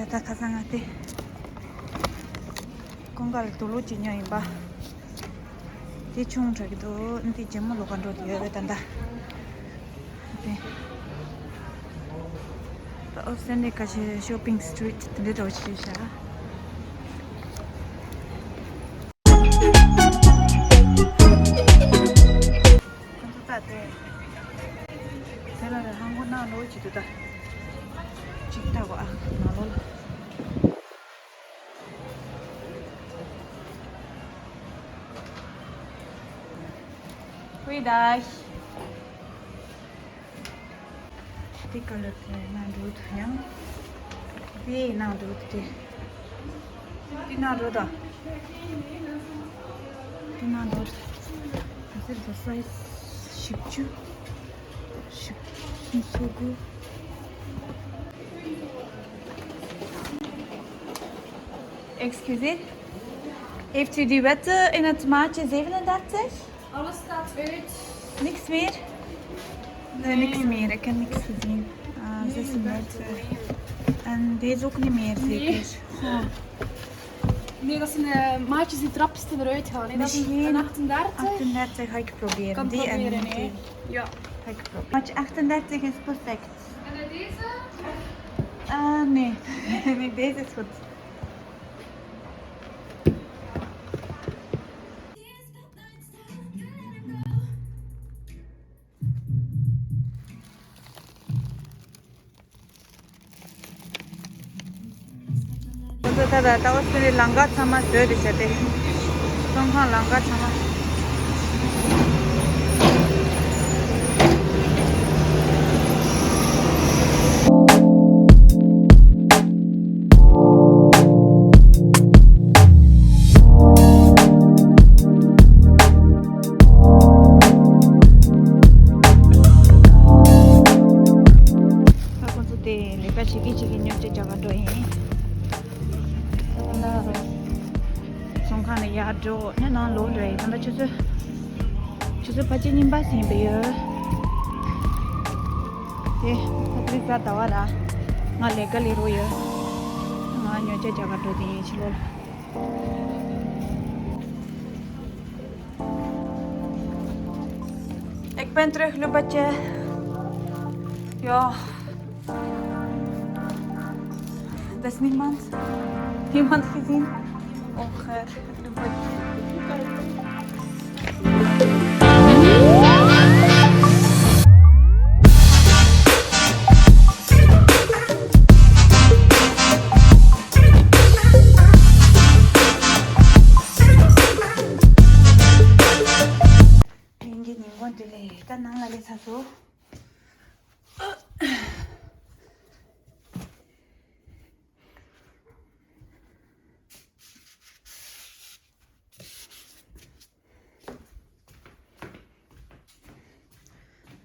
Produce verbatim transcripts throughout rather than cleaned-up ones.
ད་ཁ་སང་ང་དེ་ཀུན་དགའ་ལ་དུག་ལོག་ཅིག་ཉོས་ཡིན་པ། དེ་ཆུང་དྲགས་ཀྱི་འདུག་འདི་ཇེ་མོ་ལོག་ག་འགྲོ་དེ་ཡོད་རེད་ད་ལྟ། དེ་ད་ཨོ་སེ་འདི་ཁ་ཤས་ཤོ་པིང་སི་ཊི་རིཊ་དེ་འདྲའི་འགྲོ་ཆེ་ཤག་ཁོ་ཚོ་ད་དེ་དེ་ལ་ལ་ཧང་གོ་ནང་ལོག་ཅིག་འདུག་ད་ཅིག་ལྟ་གོ་ཨ་ནང་ལོགས་ལ། ཝེ་ད། དེ་ཀ་ལར་དེ་ནང་འགྲོ་དུ་ཡང་། དེ་ནང་འགྲོ་དུ་དེ། དེ་ནང་འགྲོ་དང་། དེ་ནང་འགྲོ་དུ། ད་ཚེར་ད་སའི་ཛི་བཞི་བཅུ། བཞི་བཅུ་སོ་དགུ། Excuse me. If you do better in a match is even that. Alles staat uit. Niks meer? Nee, niks meer. Ik heb niks gezien. Ah, ze is net. En deze ook niet meer, zeker? Nee. Oh. Nee, dat zijn de maatjes die het rapste eruit gaan. Hè. Dat is een achtendertig. Achtendertig ga ik proberen. Kan die proberen, en die. Ja. Ga ik proberen. Maatje achtendertig is perfect. En deze? Ah, nee. Nee, deze is goed. ཁོ་ཚོ་ད་ལྟ་ལྟ་བ་སུ་རི་ལམ་ཁ་ཚང་མ་བཟོས་རེད་བྱ་སྟེ། ཚོང་ཁང་ལམ་ཁ་ཚང་མ། ད་ཁོང་ཚོ་དེ་ལས་ཀ་བྱེད་ཀྱི་བྱེད་ཀྱི་ཉོ་ཆ་རྒྱག་ག་འགྲོ་ཡིན། ད་ཚོང་ཁང་ནས་ཡར་འགྲོ་ནས་ནང་ལོག་འགྲོ་ཡིན། ད་ལྟ་ཆུ་ཚོད་ཆུ་ཚོད་ཕལ་ཆེར་གཉིས་པ་ཟིན་པ་ཡོད། དེ་ད་དེ་རིང་གཟའ་ཟླ་བ་ར། ང་ལས་ཀ་ལས་རོགས་ཡོད། ང་ཉོ་ཆ་རྒྱག་ག་འགྲོ་དེ་ཡིན་ཕྱི་ལོགས་ལ། Ik ben terug, Lubadje. Ja. Dat is niemand. Niemand gezien. Och, eh, Lubadje. དེང་གི་ཉིན་གུང་དེ་ལས་ད་ནང་ལ་སླེབས་ཚར་སོང་།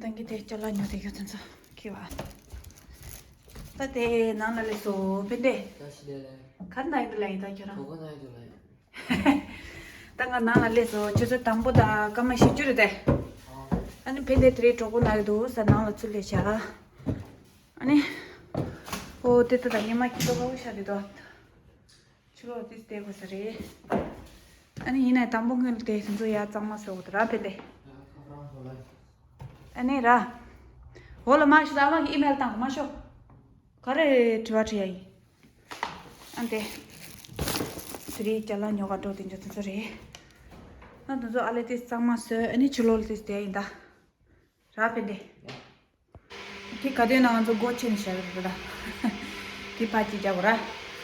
དེང་གི་དེ་ཅ་ལག་ཉོ་དེ་ཡོད་ཚོད་ཚོད་ཁེ་བ། ད་དེ་ནང་ལ་སླེབས་སོང་ཕན་བདེ། ད་ཤི་ལེ་ལེ། ག་རེ་ན་ཡི་འདུག་ལ་ཡིན་ད་ཁྱོད་རང་། གྲོད་ཁོག་ན་ཡི་འདུག་ལ་ཡིན། ད་ང་ནང་ལ་སླེབས་སོང་ཆུ་ཚོད་དང་པོ་དང་སྐར་མ་བཞི་བཅུ་རེད་དེ། ཨ་ནི་ཕན་བདེ་དེ་རིང་གྲོད་ཁོག་ན་ཡི་འདུག་ས་ནང་ལ་ཚུར་སླེབས་བཞག་ཨ་ནི། ཨོ་དེ་ད་ད་ཉི་མ་ཁྱི་ཏོ་ཧ་གོ་ཤ་དེ་དོ། ཕྱི་ལོགས་ཏིས་བལྟས་དགོས་ས་རེད། ཨ་ནི་ཡིན་ནའི་དང་པོ་སྔོན་ལ་དེ་ཚོ་ཡ་གཙང་མ་བཟོ་དགོས་ར་ཕེ་ལེ། ཨ་ནི་ར། འོ་ལ་མ་ཤི་ད་མ་གི་ཨི་མེལ་བཏང་མ་ཤོག་ག་རེ་དྲི་བ་དྲི་ཡ་ཡིན། ཨ་ནི་དེ། དེ་རིང་ཅ་ལག་ཉོ་ག་འགྲོ་དེ་འཇོ་དེ་ཚོ་རེད། ཨ་དེ་ཚོ་ཨ་ལེ་ཏིས་གཙང་མ་བཟོས་ཨ་ནི་ཕྱི་ལོགས་ལ་ཏིས་བལྟས་ཡིན་ད། ར་ཕེ་ལེ། དེ་ག་དུས་ན་ང་ཚོ་སྒོ་ཕྱེ་ནས་བཞག་གི་རེད་ད། དེ་ཕར་གཅིག་རྒྱག་དགོས་ར།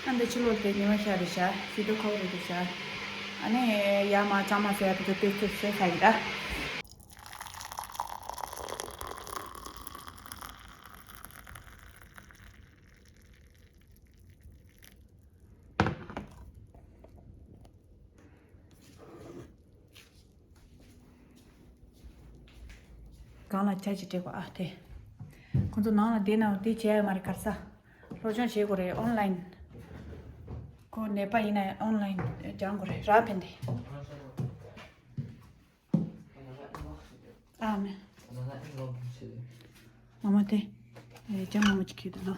ཨ་འདི་ཕྱི་ལོགས་དེ་ཉི་མ་ཤར་རེད་བཞག་ཕྱི་དྲོ་ཁ་བོ་རེད་དེ་བཞག་ཨ་ནི་ཡར་མར་གཙང་མ་བཟོ་ཡ་དེ་ཚོ་ཏོག་ཙམ་བཟོས་ཚར་ཡིན་ད། སྒང་ལ་ཇ་ཅིག་སྤྲད་དགོས་ཨ་དེ། ཁོང་ཚོ་ནང་ལ་བསྡད་ན་དེ་བྱས་ཡོད་མ་རེད་ག་རེ་ཟ། སློབ་སྦྱོང་བྱེད་དགོས་རེད་ཨོན་ལན། ཁོ་ནད་པ་ཡིན་ན་ཨོན་ལན་སྦྱང་དགོས་རེད་ར་ཕན་དེ། ཨ་མེ། ངོ་མ་དེ། ཨེ་ཅང་ངོ་མ་ཅིག་ཁྱེར་དང་ལོ།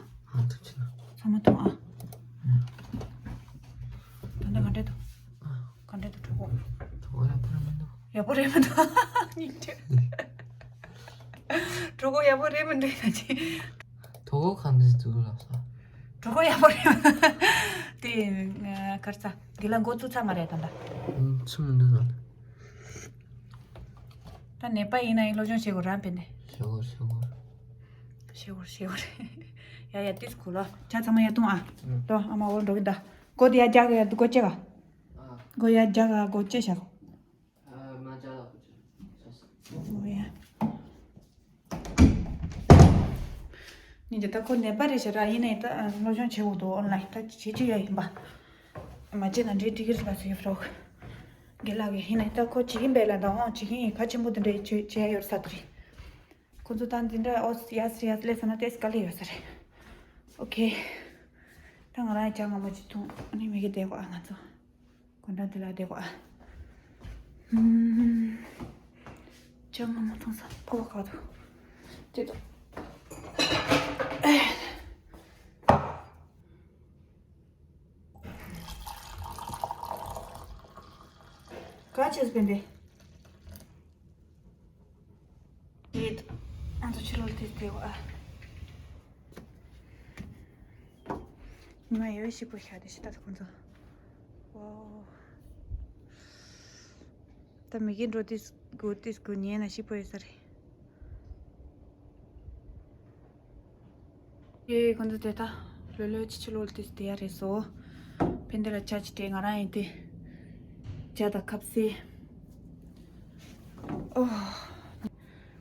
ཚང་མ་ཐོང་ཨ། ད་ལྟ་ག་འདྲས་འདུག་ག་འདྲས་འདུག་གྲོད་ཁོག་གྲོད་ཁོག་ཡག་པོ་རེད་མི་འདུག་ཡག་པོ་རེད་མི་འདུག་སྙིང་རྗེ། གྲོད་ཁོག་ཡག་པོ་རེད་མི་འདུག་ད་ཅི། གྲོད་ཁོག་གང་འདྲས་འདུག་ལབ་ས། གྲོད་ཁོག་ཡག་པོ་རེད་མི་འདུག་དེ་གར་ས་འདི་ལ་འགོ་བཙུགས་ཚར་མ་རེད་ད་ལྟ། ཚུམ་མི་འདུག་ད། ད་ནད་པ་ཡིན་ན་ཡིན་སློབ་སྦྱོང་བྱེད་དགོས་རང་ཕན་ནས། བྱེད་དགོས་བྱེད་དགོས། ཤེས་བོར་ཤེས་བོར། ཡ་ཡ་ཏིས་ཁུ་ལོ། ཇ་ཚང་མ་ཡར་བཏུང་ཨ། ལོ་ཨ་མ་འོར་འགྲོ་གི་ད། སྒོ་དེ་ཡར་རྒྱག་གི་ཡ་སྒོ་ཅེ་ག་སྒོ་ཡར་རྒྱག་ག་སྒོ་ཅེ་ཤག་འོ་ཡ། ཉིན་རྒྱ་ད་ཁོ་ནད་པ་རེད་ཤག་ར་ཡིན་ནའི་ད་སློབ་སྦྱོང་བྱེད་དགོས་འདུག་ཨོན་ལའིན་ད་བྱེད་ཀྱི་ཡོད་ཡིན་པ། མ་བྱེད་ན་འདྲེ་འགྲིག་གི་རེད་ལ་སུ་ཡོད་རོགས། དགེ་ལགས་ཀྱི་ཡིན་ནའི་ད་ཁོ་བྱེད་ཀྱིན་པས་ལ་ད་འོང་བྱེད་ཀྱིན་ཡིན་ག་ཆེན་པོ་དེ་འདྲ་བྱེད་བྱེད་ཡ་ཡོད་ས་དེ་རེད། ཁོ་ཚོ་ད་འདི་འདྲ་ཨོ་ཡ་སི་ཡ་སི་ལས་ས་ན་ཏེས་དཀའ་ལས་ཡོད་ས་རེད། ཨོ་ཁེ། ད་ང་རང་ཡ་ཇ་མངར་མོ་ཅིག་འཐུང་ཨ་ནི་མི་གི་བསྡད་གོ་ཨ་ང་ཚོ། དགོན་གྲྭ་འདི་ལ་བསྡད་གོ་ཨ། ཧུམ། ཇ་མངར་མོ་འཐུང་ས་ཕོ་བ་ཁ་ཐུག་ཅེ་ཏོ། ག་ཅེས་པན་དེ། ཡིད། ཨ་ཚོ་ཕྱི་ལོགས་དེ་དེ་བ། ཉི་མ་ཡོད་ཤི་པོ་ཤ་དེ་ཤི་ད་ཁོང་ཚོ། ཨོ། ད་མི་གི་འགྲོ་དུས་སྒུག་དུས་སྒུག་ཉན་ན་ཤི་པོ་ཡོད་ས་རེད། ཡེ་ཁོང་ཚོ་དེ་ད་ལོ་ལོ་ཅི་ཆུ་ལོ་དུས་དེ་ཡ་རེད་སོ། ཕན་དེ་ལ་ཆ་ཅི་སྤྲད་ང་རང་ཡིན་ཏེ། ཇ་དང་ཁབ་སེ། ཨོ།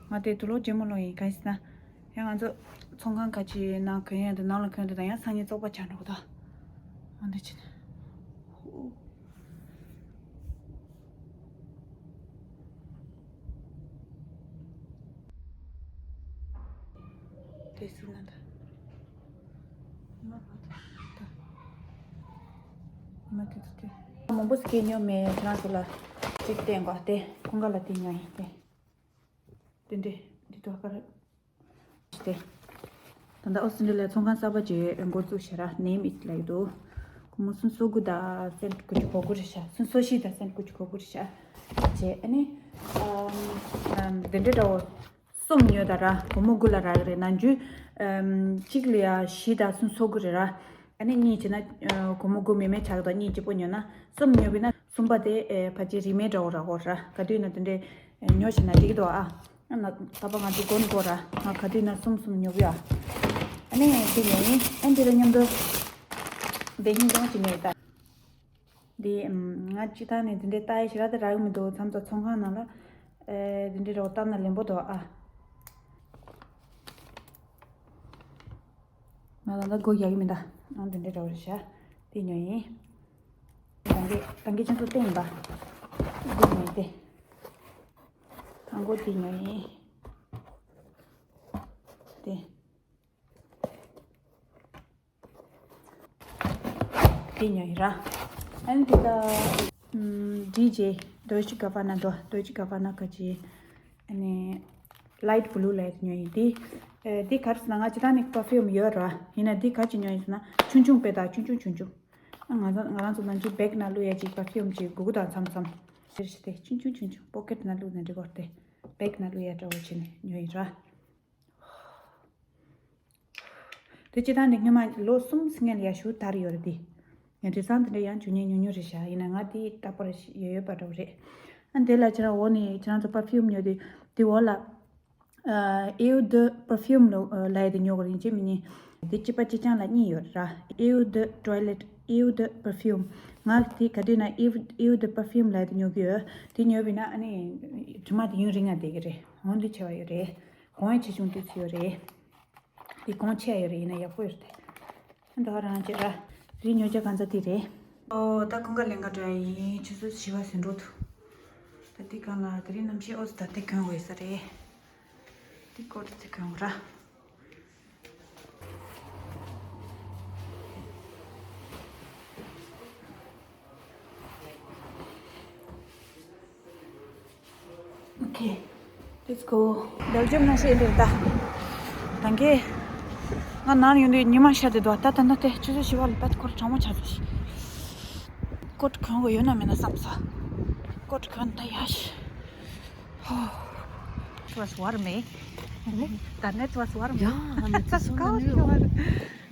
ང་དེ་དུ་ལོ་ཇེ་མོ་ལོ་ཡིན་ག་ཡིན་ཟེར་ན། ཡང་ང་ཚོ་ཚོང་ཁང་ཁ་ཅིག་ནང་གོན་ཡ་དེ་ནང་ལ་གོན་དེ་དང་ཡང་སང་ཉིན་བཙོག་པ་ཆགས་འགྲོ་གི་ད། ཨ་འདི་ཅི་ནས། ཧུ། དེ་སུ་ན་ད། མ་ད། མ་དེ་དེ་དེ། མང་པོ་སྐྱེས་ཉོ་མེད་ཁྱེད་རང་ཚོ་ལ་གཅིག་བསྟན་གོ་དེ་ཁོང་ག་ལ་དེ་ཉོ་ཡིན་དེ། དེ་འདྲས་འདི་ཐོག་ཁར། དེ། ད་ལྟ་ཨོ་སི་ཊྲེ་ལི་ཡ་ཚོང་ཁང་གསར་པ་ཅིག་འགོ་བཙུགས་ཤག་ར་Name It ལབ་ཀྱི་འདུག་ཁོ་མོ་སུམ་སོ་དགུ་དང་སེན་ཊི་དགུ་བཅུ་གོ་དགུ་རེད་ཤག་སུམ་སོ་བཞི་དང་སེན་ཊི་དགུ་བཅུ་གོ་དགུ་རེད་ཤག་བྱས་ཨ་ནི། ཨམ། དེ་འདྲའི་འདྲ་བོ། གསུམ་ཉོས་ད་ར་སྒོར་མོ་དགུ་ལ་རག་གི་རེད་ནང་རྒྱུ། ཨམ། གཅིག་ལ་ཡ་བཞི་དང་སུམ་སོ་དགུ་རེད་ར། ཨ་ནི་གཉིས་བྱས་ན་སྒོར་མོ་དགུ་མེ་མེ་ཆགས་དང་གཉིས་གཅིག་པོ་ཉོས་ན་གསུམ་ཉོས་པས་ན་གསུམ་པ་དེ་ཕལ་ཆེར་རིན་མེད་འདྲ་བོ་རག་གོ་ར་ག་དུས་ན་དེ་འདྲའི་ཉོ་བྱས་ན་འགྲིག་གི་འདུག་ཨ། ཨ་ན་ད་པ་ང་ཚོ་དགོན་དགོ་ར་ང་ག་དུས་ན་གསུམ་གསུམ་ཉོ་གི་ཨ། ཨ་ནི་དེ་ཉོས་ཡིན་ཨ་འདི་ལ་མཉམ་དུ་འདི་ཧིན་ཀྱང་ཅི་ཉོས་ད། འདི་ང་སྤྱི་བཏང་ནས་འདི་འདྲའི་ལྟ་ཡ་ཞེ་དྲག་ཏུ་རག་གི་མི་འདུག་མཚམས་མཚམས་ཚོང་ཁང་ནང་ལ་ཨེ་འདི་འདྲའི་རོགས་བཏབ་ན་ལེན་པོ་འདུག་ཨ། ང་ད་ལྟ་སྒོ་རྒྱག་གི་མི་འདུག་ཨང་འདི་འདྲའི་རོགས་རེད་ཤག་དེ་ཉོས་ཡིན། ད་གིན་ད་གིན་ཁྱེད་ཚོ་བསྟན་ཡིན་པ། འདི་ཉོས་ཏེ། ད་མགོ་འདི་ཉོས་ཡིན། དེ། དེ་ཉོས་ཡིན་ར། ཨ་ནི་དེ་ད། ཨམ། ཌི་ཇེ། Dolce Gabbana འགྲོ། Dolce Gabbana ག་ཅི། ཨ་ནི། Light Blue ལབ་ཡ་དེ་ཉོས་ཡིན་དེ། ཨེ། དེ་ག་རེ་ཟེར་ན་ང་སྤྱི་བཏང་ནས་perfume ཡོད་ར། ཡིན་ན་དེ་ག་ཅི་ཉོས་ཡིན་ཟེར་ན་ཆུང་ཆུང་དཔེ་དག་ཆུང་ཆུང་ཆུང་ཆུང་། ཨ་ང་ཚོ་ང་རང་ཚོ་ནང་ཆུ་བེག་ནང་བླུགས་ཡ་ཅིག་perfume ཅིག་དགོས་ཀྱི་དང་མཚམས་མཚམས། དེར་ཞིག་དེ་ཆུང་ཆུང་ཆུང་ཆུང་པོ་ཀེཊ་ནང་བླུགས་ན་འགྲིག་གོ་དེ། བེག་ནང་བླུགས་ཡ་འདྲ་བོ་བྱས་ནས་ཉོས་ཡིན་ར། དེ་སྤྱི་བཏང་ནས་སྔོན་མ་ལོ་གསུམ་སྔོན་ལ་ཡར་ཞུ་དར་ཡོད་རེད་དེ། ཡང་དེང་སང་དེ་འདྲ་ཡང་འབྱུང་མཁན་ཉུང་ཉུང་རེད་ཤག་ཡིན་ན་ང་དེ་རྟག་པར་ཡོད་ཡོད་པ་འདྲ་བོ་རེད། ཨ་དེ་ལ་ཁྱེད་རང་འོག་ནས་ཁྱེད་རང་ཚོ་perfume ཉོ་དུས་དེ་འོག་ལ། ཨ། Eau de parfum ལོ་ལབ་ཡ་དེ་ཉོ་དགོས་རེད་ཅེས་མི་ཉན། དེ་གཅིག་པ་གཅིག་རྐྱང་ལ་གཉིས་ཡོད་ར། Eau de toilette, eau de parfum ང་དེ་ག་དུས་ན་eau eau de parfum ལབ་ཡ་དེ་ཉོ་གི་ཡོད། དེ་ཉོས་པས་ན་ཨ་ནི་དྲི་མ་དེ་ཡུན་རིང་ང་བསྡད་ཀྱི་རེད། འོང་དུ་ཆེ་བ་ཡོད་རེད། གོང་ཡ་ཆེ་ཆུང་དུས་ཚོད་ཡོད་རེད། དེ་གོང་ཆེ་ཡ་ཡོད་རེད་ཡིན་ན་ཡག་པོ་ཡོད་རེད། ད་རང་ཅེ་ར། རི་ཉོ་ཆ་གང་ཚ་དེ་རེད། ཨོ་ད་ཁོང་ག་ལེན་ག་འགྲོ་ཡ་ཡིན་ཆུ་ཚོད་བཞི་པ་ཟིན་འགྲོ་ཐུ། ད་དེ་གང་ལ་དེ་རིང་གནམ་གཤིས་ཨོ་ཙི་ད་དེ་གོན་འོས་ས་རེད། དེ་ཀོ་ཊི་དེ་གོན་ར། Okay, let's go. བེལ་ཇམ་ནང་བཤད་འདིར་ད། ད་གིན། ང་ནང་ཡོང་དུས་ཉི་མ་ཤར་ཏེ་འདུག་ད་ད་ད་ལྟ་ཆུ་ཚོད་བཞི་པ་ལ་ད་ཁོར་གྲང་མོ་ཆགས་ཚར་ཤག་ཀོཊ་གོན་དགོས་ཡོད་ན་མེད་ན་བསམ་སོང་། ཀོཊ་གོན་ད་ཡ་ཤི། It was warm, eh? Danette was warm. Ja, han är så. Skål.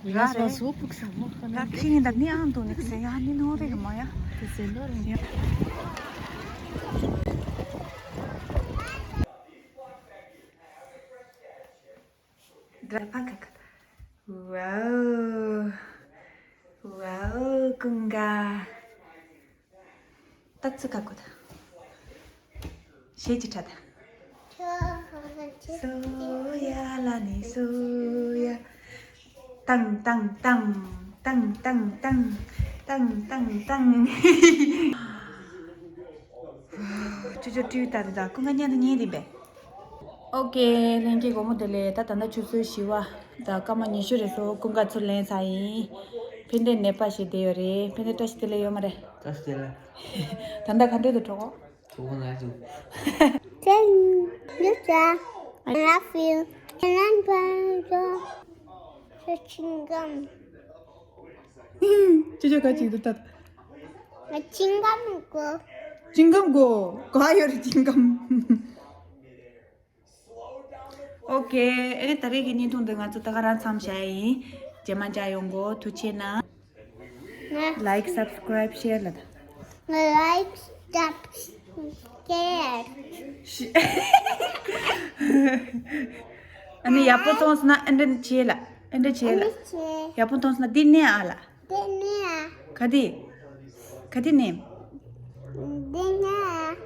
Ja, så så på samma. Ja, kring den ni ando ni se, ja, ni når det, Maja. Det ser enormt. Ja. Wow. Wow, ཀུན་དགའ། ད་ཙི་ཀ་ཀོ་ད། ཤེས་ཀྱི་ཁྲ་ད། སོ་ཡ་ལ་ནི་སོ་ཡ། ཏང་ཏང་ཏང་། ཏང་ཏང་ཏང་། ཏང་ཏང་ཏང་། ཅོ་ཅོ་ཀྲུའུ་ད་ད་ད་ཀུན་དགའ་ཉན་དུ་ཉན་དེ་བས། ཨོ་ཀེ། ལྷན་རྒྱས་སྒོར་མོ་དེ་ལས་ད་ད་ལྟ་ཆུ་ཚོད་བཞི་པ་དང་སྐར་མ་ཉི་ཤུ་རེད་སོ། ཀུན་དགའ་ཚུར་ལེན་ཚར་ཡིན། ཕན་བདེ་ནད་པ་ཞིག་བསྡད་ཡོད་རེད། ཕན་བདེ་བཀྲ་ཤིས་བདེ་ལེགས་ཡོད་མ་རེད། བཀྲ་ཤིས་བདེ་ལེགས། ད་ལྟ་ག་འདྲས་འདུག་གྲོགས་པོ། གྲོགས་པོ་ང་ཚོ། Thank you, sir. I love you. And I'm going to chewing gum. ཅི་ཅོ་ག་ཅིག་འདུག་ད། ང་ཆིང་གམ་དགོས། ཆིང་གམ་དགོས། ག་ཡོད་རེད་ཆིང་གམ། ཨོ་ཀེ། ཨེ་ནི་ད་རེས་ཀྱི་བརྙན་ཐུང་འདི་ང་ཚོ་ད་ག་རང་མཚམས་བཞག་ཡིན། རྗེས་མ་མཇལ་ཡོང་གོ། ཐུགས་རྗེ་ཆེ་གནང་། Like, subscribe, share ལ་ད། Like, subscribe. ཨ་ནི་ཡག་པོ་མཐོང་སོང་ན་ཨེ་འདྲ་བྱེད་ལ། ཨེ་འདྲ་བྱེད་ལ། ཨེ་འདྲ་བྱེད། ཡག་པོ་མཐོང་སོང་ན་འདི་ནས་ཨ་ལ། འདི་ནས་ཨ། ག་དེ། ག་དེ་ནས། འདི་ནས་ཨ།